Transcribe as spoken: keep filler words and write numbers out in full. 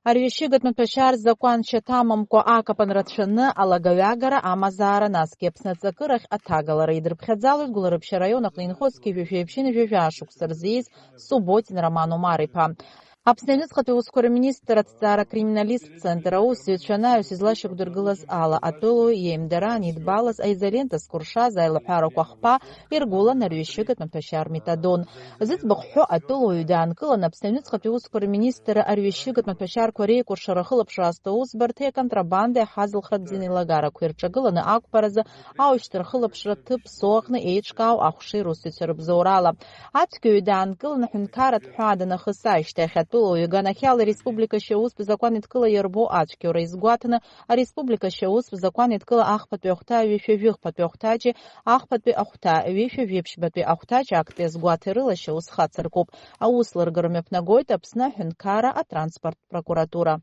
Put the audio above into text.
Арҩашьыгатә маҭәашьар закәаншьа ҭамамкәа акапан рацәаны алагаҩагара, амазаара, насгьы Аԥсны аҵакырахь аҭагалара идырԥхьаӡалоит Гәылрыԥшь араион аҟны инхо зқьи жәшәи ԥшьынҩажәи жәаа шықәса рзы ииз Субботин Роман Омар-иԥа. Аԥсны аҩныҵҟатәи аусқәа рминистр аҭҵаара акриминалисттә центр аусзуҩцәа анаҩс излашьақәдыргылаз ала, атәылауаҩ иеимдара анидбалаз, аизолента зкәыршаз аилаҳәарақәа хԥа иргәылан арҩашьыгатә маҭәашьар метадон. Зыӡбахә ҳәо атәылауаҩ даанкылан, Аԥсны аҩныҵҟатәи аусқәа рминистр арҩашьыгатә маҭәашьарқәа реикәыршара ахылаԥшра азҭо аусбарҭеи аконтрабандеи аҳазылхратә зинеилагарақәеи рҿагыланы ақәԥаразы аушьҭра ахылаԥшра ҭыԥ Соо аҟны еиҿкаау ахәшеи русзуҩцәа рыбзоурала. Ацәгьауаҩ даанкылан аҳәынҭқарратә ҳәаа данахыс ашьҭахь, атәылауаҩ аганахьала ареспублика ашьаустә закәан еидкыла иарбоу ацәгьоура изгәаҭаны, ареспублика ашьаустә закәан еидкыла ахԥатәи ахәҭа ҩышәи жәыхԥатәи ахәҭаҷи ахԥатәи ахәҭа ҩышәи жәиԥшьбатәи ахәҭаҷ актәи азгәаҭеи рыла ашьаус хацыркуп. Аус лыргара мҩаԥнагоит Аԥсны аҳәынҭқарра атранспорттә прокуратура.